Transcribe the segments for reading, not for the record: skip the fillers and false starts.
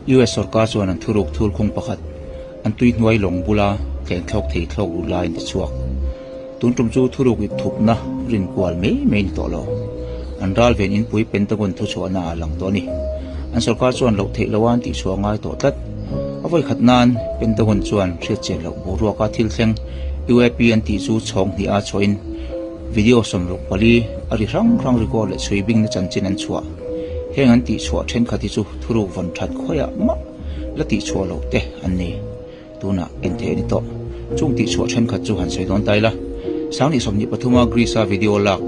US sorkar chuan an thuruk thulkhung pakhat an tui hnuai lawng bula thleng thlawk thei thlawk lut lai an ti chhuak. Tun tum chu thuruk ip thupna rin kual mai mai ni tawh lo. An ral ven inpui Pentagon thuchhuahna ah lang tawh a ni. An sorkar chuan loh theih loh a an tihchhuah ngai tawh tlat. A vawi khat nan Pentagon chuan hriatchian loh boruaka thil thleng UAP an tih chu chhawng hnih a chhuahin video 64 a ri hrang hrang record leh chhui bingna chanchin an chhuah. Heng an tihchhuah thenkhat hi chu thuruk vawn that khawiah mah la tihchhuah loh te an ni. Tunah en theih a ni tawh. Chung tihchhuah thenkhat chu han sawi dawn ta ila. Sangni 23 a Greece a video lak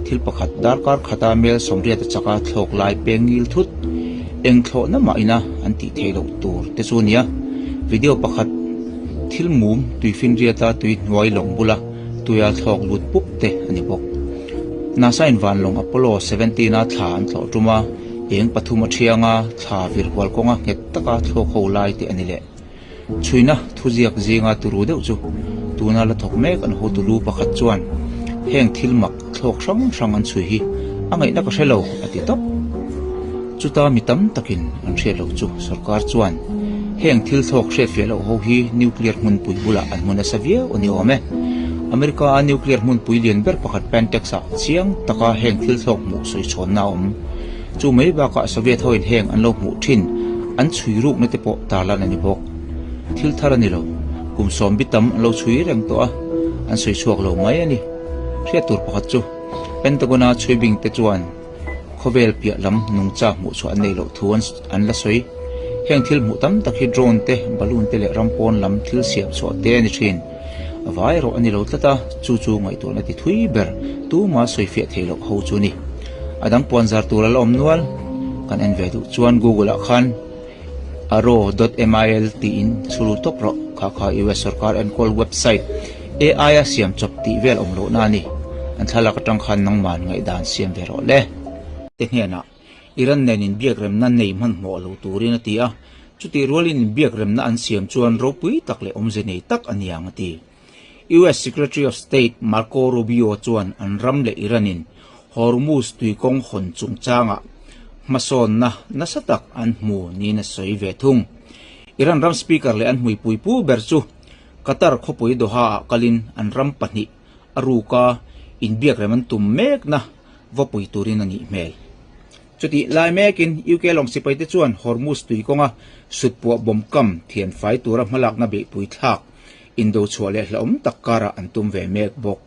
thil pakhat darkar khata mel 80 a chaka thlawk lai peng ngil thut eng thlawhna mah ina an tih theih loh tur te chu a nia. Video pakhat thil mum tuifinriata tui hnuai lawng bula tuia thlawk lut pup te a ni bawk. NASA in vanlawng Apollo 17 a thla an thlawh tum a, eng pathum a thiang a, thla vir hual kawnga nghet taka thlawk ho lai te a ni leh. Chhuina thuziak zinga turu deuh chu tuna la thawk mek an hotu lu pakhat chuan heng thil mak thlawk hrang hrang an chhui hi a ngaihna ka hre lo a ti tawp. Chuta mi tam takin an hriat loh chu sorkar chuan heng thil thlawk hriatfiah loh ho hi nuclear hmunpui bulah an hmu nasa viau a ni awm e. America a nuclear hmunpui lian ber pakhat Pantex-ah chiang taka heng thil thlawk hmuh sawichhawnna a awm. Chu mai bakah Soviet hoin heng an lo hmuh thin an chhui rukna te pawh tarlan a ni bawk. Thil thar a ni lo, kum sawm bi tam an lo chhui reng tawh a, an sawi chhuak lo mai a ni. Hriat tur pakhat chu Pentagon-a chhui bing te chuan khawvel piah lam nungcha hmuh chhuah an neih loh thu an la sawi. Heng thil hmuh tam tak hi drone te, balloon te leh ram pawn lam thil siam chhuah te a ni thin. A vai erawh a ni lo tlat a, chu chu ngaihtuahna ti thui ber tuma sawi fiah theih loh ho chu a ni. A dang puan zar tur a la awm nual. Kan en ve duh chuan Google ah khan arrow dot mil tiin chhuru tawp rawh. Kha kha US sorkar enkawl website AI a siam chawp tih vel awm lohna a ni. An thlalak atang khan nangman ngaihdan siam ve rawh le. Te hnenah Iran nen inbiakremna nei hmanhmawh lo turin a ti a, chutih rualin inbiakremna an siam chuan ropui tak leh awmze nei tak a niang a ti. US Secretary of State Marco Rubio chuan an ram leh Iran-in Hormuz tuikawng hawn chungchangah hmasawnna nasa tak an hmu niin a sawi ve thung. Iran ram Speaker leh an hmuipui pu ber chu Qatar khawpui Doha-ah kalin an ram pahnih a ruka inbiakrem an tum mekna vawpui turin a nih hmel. Chutih lai mekin UK lawng sipaite chuan Hormuz tui kawnga sutpuah bomb kam thian fai tura hmalakna beihpui thlak indo chhuah leh hlauhawm tak karah an tum ve mek bawk.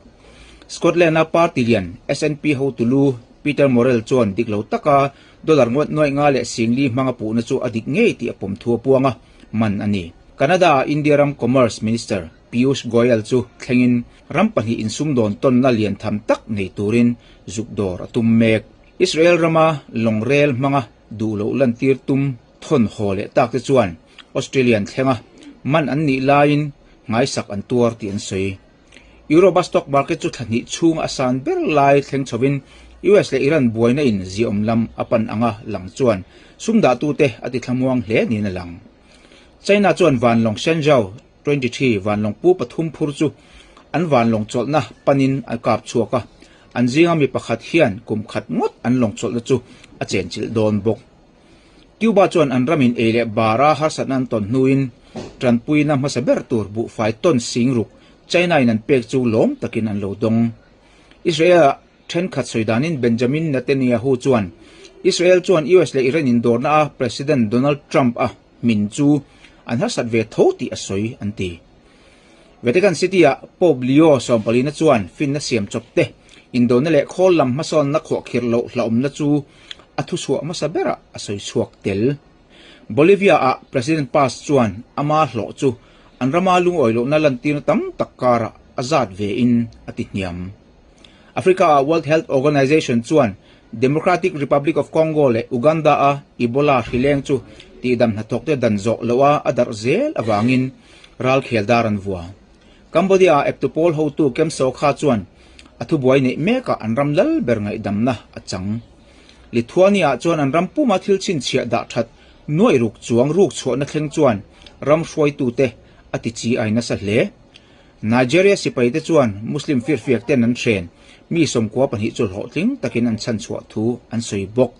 Scotland-a party lian SNP hotu lu Peter Murrell chuan dik lo taka dollar ngawt nuaih nga leh singli hmanga puhna chu a dik ngei tih a pawm thu a puang a, man a ni. Canada-a India ram Commerce Minister Piyush Goyal chu thlengin ram pahnih insumdawn tawnna lian tham tak nei turin zuk dawr a tum mek. Israel rama lawng rel hmanga duh loh lantir tum thawn haw leh tak te chuan Australian thlenga man an nih laiin nghaisak an tuar tih an sawi. Europe-a stock market chu thla hnih chhunga a san ber lai thleng chhovin US leh Iran buaina in ziaawm lam a pan anga lang chuan sum dahtute a ti thlamuang hle niin a lang. China chuan vanlawng Shenzhou 23 vanlawng pu pathum phur chu an vanlawng chawlhna panin a kap chhuak a, an zinga mi pakhat hian kum khat ngawt an lawng chawlhna chu a chenchilh dawn bawk. Cuba chuan an ramin ei leh bara harsatna an tawn hnuin tanpuina hmasa ber tur buhfai tawn sing ruk China-in an pek chu lawm takin an lo dawng. Israel-ah thenkhat sawi danin Benjamin Netanyahu chuan Israel chuan US leh Iran indawrna a President Donald Trump-a hmin chu an harsat ve tho tih a sawi an ti. Vatican City-ah Pope Leo sawmpalina chuan finna siam chawp te, indona leh khawl lam hmasawnna khuahkhirh loh hlauhawmna chu a thuchhuah hmasa berah a sawi chhuak tel. Bolivia-ah President Paz chuan ama hlawh chu an rama lungawi lohna lantirna tam tak karah a zat vein a ti hniam. Africa-ah World Health Organization chuan Democratic Republic of Congo leh Uganda-a Ebola hrileng chu tihdam hnathawkte dan zawh loha a darh zel avangin ralkhel dar an vua. Cambodia-ah eptu pawl hotu Kem Sokha chuan a thubuai neih mekah an ram lal ber ngaihdamna a chang. Lithuania-ah chuan an ram puma thil chhinchhiah dah that nuaih ruk chuang ruk chhuahna thleng chuan ram hruaitute a ti chi ai nasa hle. Nigeria sipaite chuan Muslim firfiak ten an hren mi 92 chu hlawhtling takin an chhanchhuah thu an sawi bawk.